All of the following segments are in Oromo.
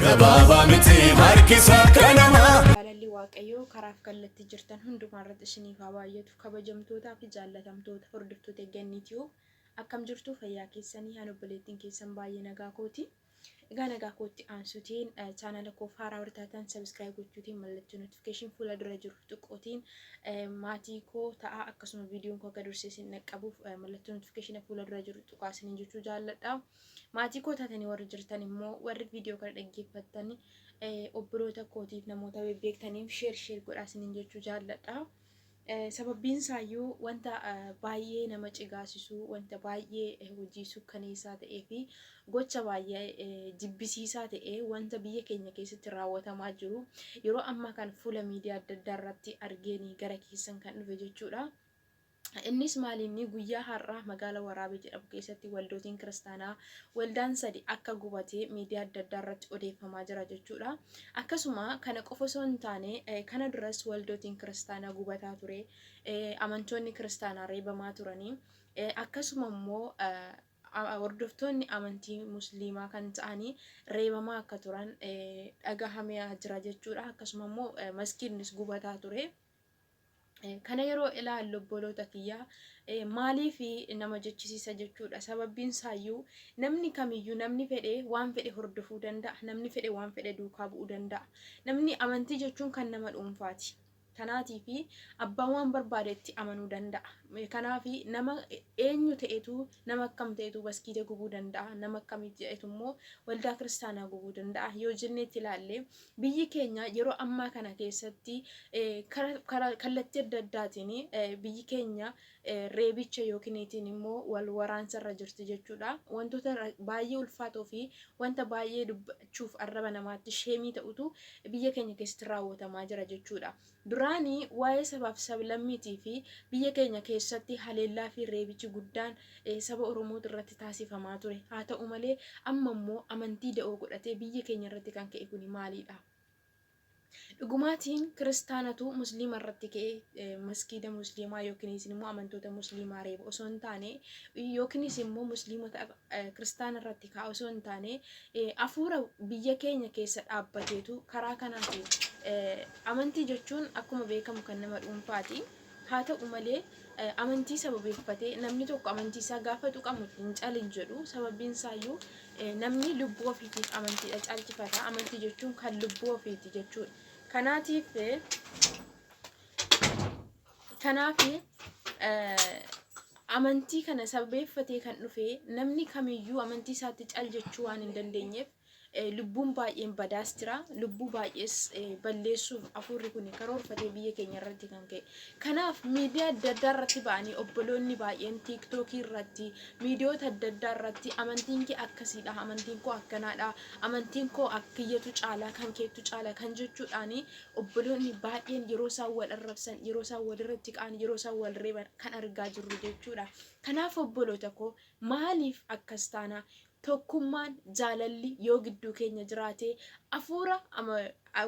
Gabaabaa miti harkisa akka namaa. Jaalalli Waaqayyoo karaaf kallattii jirtan hundumaa irratti isiniif haa baay'atu. Kabajamtootaa fi jaallatamtoota hordoftoota Gannii Tube, akkam jirtu? Fayyaa keessanii? Ani obboleettiin keessan baay'ee nagaa kooti. Egaa nagaa kootti aansuutiin, chaanala koof haaraa warri taatan subscribe gochuutiin, mallattoo notification fuula dura jiru tuquutiin maatii koo ta'a. Akkasuma viidiyoon koo akka dursee isin dhaqqabuuf mallattoo notification fuula dura jiru tuqaa isiniin jechuu jaalladha. Maatii koo taatanii warri jirtan immoo, warri viidiyoo kana dhaggeeffattan, obboloota kootiif, namoota beektaniif share share godhaa isiniin jechuu jaalladha. Sababbiin isaayyuu wanta baay'ee nama cigaasisu, wanta baay'ee hojii sukkaneessaa ta'ee fi gocha baay'ee jibbisiisaa ta'e, wanta biyya keenya keessatti raawwatamaa jiru yeroo ammaa kan fuula miidiyaa adda addaa irratti argeenii gara keessan kan dhufe jechuudha. Innis maalinni, guyyaa har'aa magaala Waraabee jedhamu keessatti waldootiin kiristaanaa waldaan sadi akka gubatee miidiyaa adda addaa irratti odeeffamaa jira jechuudha. Akkasuma kana qofa osoo hin taane, kana duras waldootiin kiristaanaa gubataa ture, amantoonni kiristaanaa reebamaa turanii, akkasuma immoo hordoftoonni amantii musliimaa kan ta'anii reebamaa akka turan dhagahamee jira jechuudha. Akkasuma immoo maskiinnis gubataa ture. Kana yeroo ilaallu, obboloota kiyyaa, maaliif nama jechisiisa jechuudha. Sababbiin isaayyuu namni kamiyyuu, namni fedhe waan fedhe hordofuu danda'a. Namni fedhe waan fedhe duukaa bu'uu danda'a. Namni amantii jechuun kan nama dhuunfaati. Kanaatii fi abbaan waan barbaadetti amanuu danda'a. Kanaaf nama eenyu ta'etu, nama akkam ta'etu maskiida gubuu danda'a? Nama akkamii ta'etu immoo waldaa kiristaanaa gubuu danda'a? Yoo jenneetti ilaalle, biyyi keenya yeroo ammaa kana keessatti kallattii adda addaatiin biyyi keenya reebicha yookiin immoo wal waraansa irra jirti jechuudha. Wantoota baay'ee ulfaatoo fi wanta baay'ee dubbachuuf arraba namaatti sheemii ta'utu biyya keenya keessatti raawwatamaa jira jechuudha. Duraanii waa'ee sabaaf sablammiitii fi biyya keenya keessatti haleellaa fi reebichi guddaan saba Oromoo irratti taasifamaa ture. Haa ta'u malee, amma immoo amantii da'oo godhatee biyya keenya irratti kan ka'e kuni maalidha? Dhugumaatiin kiristaanatu musliima irratti ka'ee maskiida musliimaa yookiinis immoo amantoota musliimaa reeba osoo hin taane, yookiinis immoo musliimota kiristaana irratti ka'a osoo hin taane, hafuura biyya keenya keessa dhaabbateetu karaa kanaatiin. Amantii jechuun akkuma beekamu kan nama dhuunfaati. Haa ta'u malee, amantii sababeeffatee namni tokko amantii isaa gaafa tuqamu hin calin jedhu. Sababiin isaayyuu namni lubbuu ofiitiif amantiidha caalchifata. Amantii jechuun kan lubbuu ofiiti jechuudha. Kanaaf amantii kana sababeeffatee kan dhufe namni kamiyyuu amantii isaatti cal jechuu waan hin dandeenyeef, lubbuun baay'een badaas jira. Lubbuu baay'ees balleessuuf hafuurri kun karoorfatee biyya keenya irratti kan ka'e. Kanaaf miidiyaa adda addaa irratti ba'anii obboloonni baay'een TikTokii irratti, miidiyoota adda addaa irratti, amantiin kee akkasiidha, amantiin koo akkanaadha, amantiin koo akkiyyatu caala, kan keettu caala kan jechuudhaani obboloonni baay'een yeroo isaan wal arrabsan, yeroo isaan walirratti ka'an, yeroo isaan wal reeban kan argaa jirru jechuudha. Kanaaf obboloota koo, maaliif akkas taana? Tokkummaan, jaalalli yoo gidduu keenya jiraate, hafuura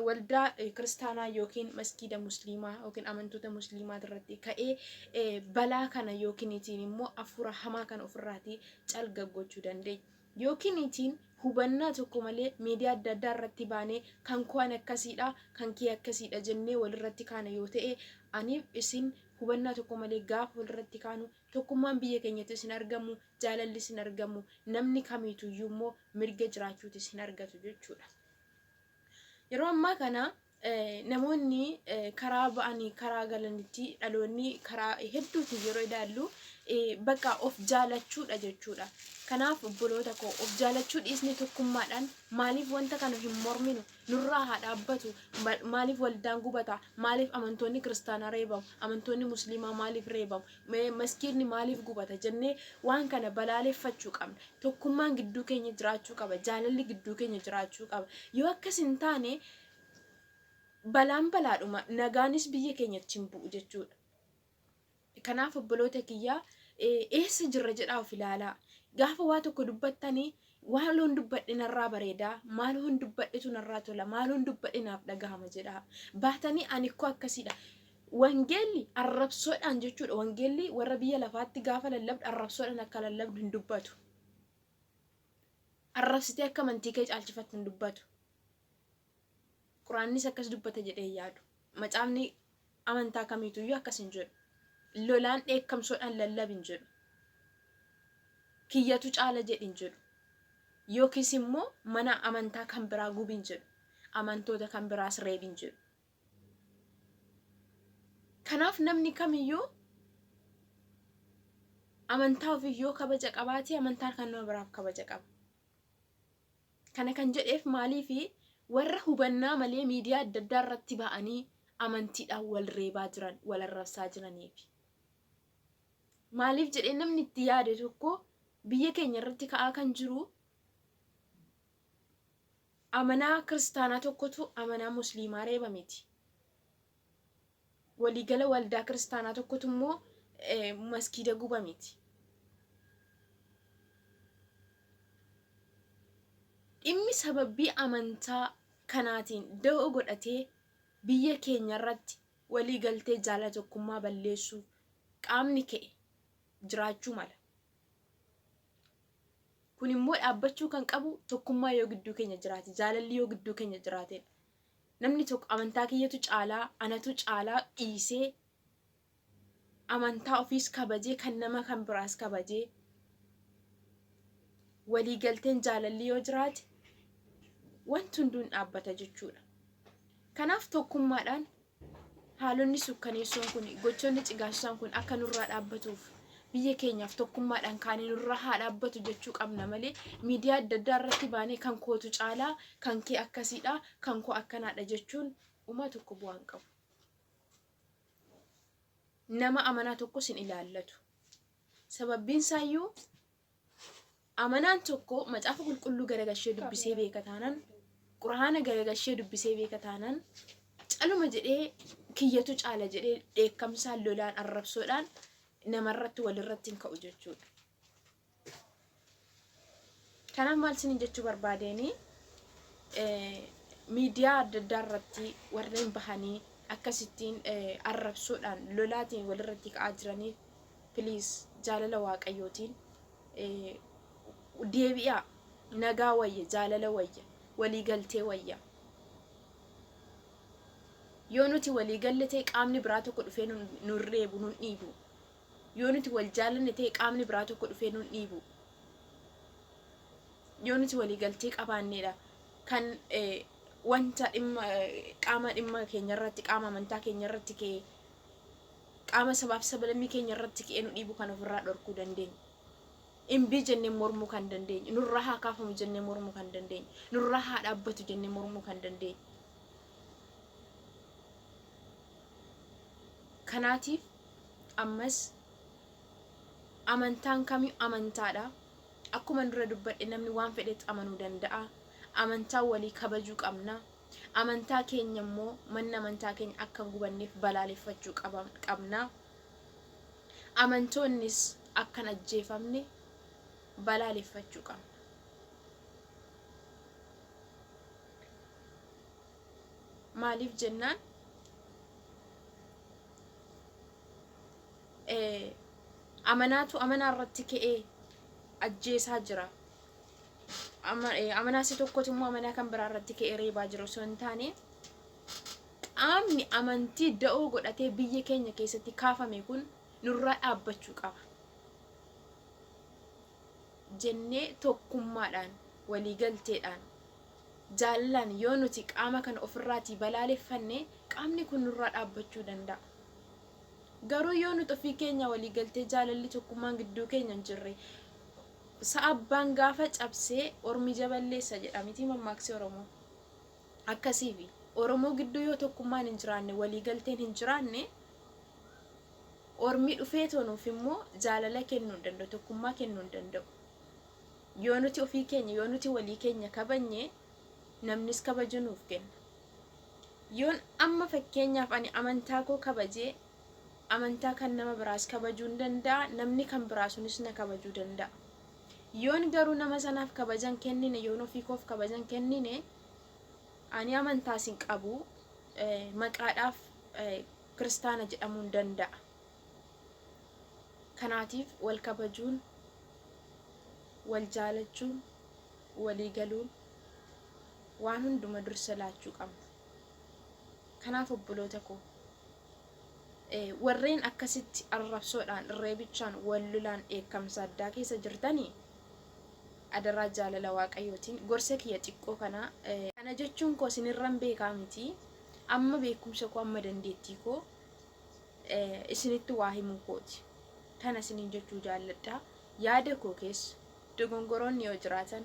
waldaa kiristaanaa yookiin maskiida musliimaa yookiin amantoota musliimaa irratti ka'ee balaa kana yookiin itiin immoo hafuura hamaa kana ofirraatii calga gochuu dandeenya. Yookiin itiin hubannaa tokko malee miidiyaa adda addaa irratti baanee kan koo an akkasiidha, kan kee akkasiidha jennee walirratti kaana yoo ta'e, aniif isin hubannaa tokko malee gaafa walirratti kaanu, tokkummaan biyya keenyattis hin argamu, jaalallis hin argamu, namni kamiituyyuu immoo mirga jiraachuutis hin argatu jechuudha. Yeroo ammaa kana namoonni karaa ba'anii karaa galanitti, dhaloonni karaa hedduutiin yeroo ilaallu, bakka of jaalachuudha jechuudha. Kanaaf obboloota koo, of jaalachuu dhiisni tokkummaadhaan maaliif wanta kana hin morminu? Nurraa haa dhaabbatu. Maaliif waldaan gubata? Maaliif amantoonni kiristaanaa reebamu? Amantoonni musliimaa maaliif reebamu? Maskiidni maaliif gubata jennee waan kana balaaleffachuu qabna. Tokkummaan gidduu keenya jiraachuu qaba. Jaalalli gidduu keenya jiraachuu qaba. Yoo akkas hin taane, balaan balaadhuma, nagaanis biyya keenyatti hin bu'u jechuudha. Kanaaf obboloota kiyyaa, eessa jirra jedhaa of ilaalaa. Gaafa waa tokko dubbattanii, maaloon dubbadhe narraa bareedaa, maaloon dubbadhetu narraa tola, maaloon dubbadhe naaf dhagahama jedhaa. Baatanii ani koo akkasiidha. Wangeelli arrabsoodhaan jechuudha. Wangeelli warra biyya lafaatti gaafa lallabdu arrabsoodhaan akka lallabdu hin dubbatu. Arrabsitee akka amantii kee caalchifattu hin dubbatu. Quraannis akkas dubbata jedhee hin yaadu. Macaafni amantaa kamiituyyuu akkas hin jedhu. Lolaan dheekkamsoodhaan lallabi hin jedhu. Kiyyatu caala jedhi hin jedhu. Yookiis immoo mana amantaa kan biraa gubi hin jedhu. Amantoota kan biraas reebi hin jedhu. Kanaaf namni kamiyyuu amantaa ofii yoo kabaja qabaate amantaan kan nama biraaf kabaja qaba. Kana kan jedheef maaliifi warra hubannaa malee miidiyaa adda addaa irratti ba'anii amantiidhaan wal reebaa jiran, wal arrabsaa jiraniifi. Maaliif jedhee namni itti yaade tokko biyya keenya irratti ka'aa kan jiru amanaa kiristaanaa tokkotu amanaa musliimaa reeba miti. Waliigala waldaa kiristaanaa tokkotu immoo maskiida guba miti. Dhimmi sababbii amantaa kanaatiin da'oo godhatee biyya keenya irratti walii galtee jaalala tokkummaa balleessuuf qaamni ka'e jiraachuu mala. Kun immoo dhaabbachuu kan qabu tokkummaa yoo gidduu keenya jiraate, jaalalli yoo gidduu keenya jiraatedha. Namni tokko amantaa kiyyatu caalaa, anatu caalaa dhiisee amantaa ofiis kabajee kan nama kan biraas kabajee walii galteen jaalalli yoo jiraate wanti hunduu hin dhaabbata jechuudha. Kanaaf tokkummaadhaan haalonni sukkaneessoon kun gochoonni cigaasisaan kun akka nurraa dhaabbatuuf biyya keenyaaf tokkummaadhaan kaanee nurraa haa dhaabbatu jechuu qabna malee miidiyaa adda addaa irratti baanee kan kootu caalaa kan kee akkasiidha kan koo akkanaadha jechuun umaa tokko bu'aa hin qabu. Nama amanaa tokkos hin ilaallatu. Sababbiin isaayyuu amanaan tokko macaafa qulqulluu garagalchee dubbisee beeka taanaan, quraana garagalchee dubbisee beeka taanaan, caluma jedhee kiyyatu caala jedhee dheekkamsaan lolaan arrabsoodhaan namarratti walirratti hin ka'u jechuudha. Kanaaf maal isiniin jechuu barbaadeeni miidiyaa adda addaa irratti warreen bahanii akkasittiin arrabsoodhaan lolaatiin walirratti ka'aa jiraniif please jaalala waaqayyootiin deebi'aa nagaa wayya jaalala wayya walii galtee wayya yoo nuti walii galle ta'e qaamni biraa tokko dhufee nun reebu nun dhiibu yoo nuti wal jaalanne ta'e qaamni biraa tokko dhufee nun dhiibu yoo nuti walii galtee qabaanneedha kan wanta dhimma qaama dhimma keenya irratti qaama amantaa keenya irratti ka'e qaama sabaaf sablammii keenya irratti ka'ee nu dhiibu kan ofirraa dhorkuu dandeenya. Imbii jennee mormuu kan dandeenyu, nurraa haa kaafamu jennee mormuu kan dandeenyu, nurraa haa dhaabbatu jennee mormuu kan dandeenyu. Kanaatiif ammas amantaan kamii amantaadha. Akkuma dura dubbadhe namni waan fedhetti amanuu danda'a. Amantaa walii kabajuu qabna. Amantaa keenya immoo manni amantaa keenya akka hin gubanneef balaaleffachuu qabna. Amantoonnis akka hin ajjeefamne balaaleffachuu qabna. Maaliif jennaan amanaatu amanaa irratti ka'ee ajjeesaa jira. Amanaa isa tokkotu immoo amanaa kan biraa irratti ka'ee reebaa jira osoo hin taane qaamni amantii da'oo godhatee biyya keenya keessatti kaafame kun nurraa dhaabbachuu qaba. Jennee tokkummaadhaan waliigalteedhaan jaalalaan yoo nuti qaama kana ofirraatii balaaleffanne qaamni kun nurraa dhaabbachuu danda'a. Garuu yoo nuti ofii keenya waliigaltee jaalalli tokkummaan gidduu keenya hin jirre sa'a abbaan gaafa cabsee ormi jaballeessa jedha miti mammaaksi Oromoo. Akkasiifi Oromoo gidduu yoo tokkummaan hin jiraanne waliigalteen hin jiraanne ormi dhufee tonuuf immoo jaalala kennuu hin danda'u tokkummaa kennuu hin danda'u. Yoo nuti ofii keenya yoo nuti walii keenya kabajne namnis kabaja nuuf kenna. Yoon amma fakkeenyaaf ani amantaa koo kabajee amantaa kan nama biraas kabajuu hin danda'a namni kan biraa sunis na kabajuu danda'a. Yoon garuu nama sanaaf kabajan kennine yoon ofii koof kabajan kennine ani amantaas hin qabu maqaadhaaf kiristaana jedhamuu hin danda'a. Kanaatiif wal kabajuun, wal jaalachuun, walii galuun waan hunduma dursa laachuu qabna. Kanaaf obboloota koo warreen akkasitti arrabsoodhaan, reebichaan, wal lolaan dheekkamsa addaa keessa jirtanii adaraa jaalala Waaqayyootiin gorsa kiyya xiqqoo kana, kana jechuun koo isinirran beekaa miti, amma beekumsa koo, amma dandeettii koo isinitti waa himuu kooti. Kana isiniin jechuu jaalladha. Yaada koo keessa dogongoroonni yoo jiraatan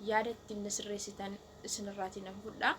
yaada ittiin na sirreessitan isinirraatii nan fudha.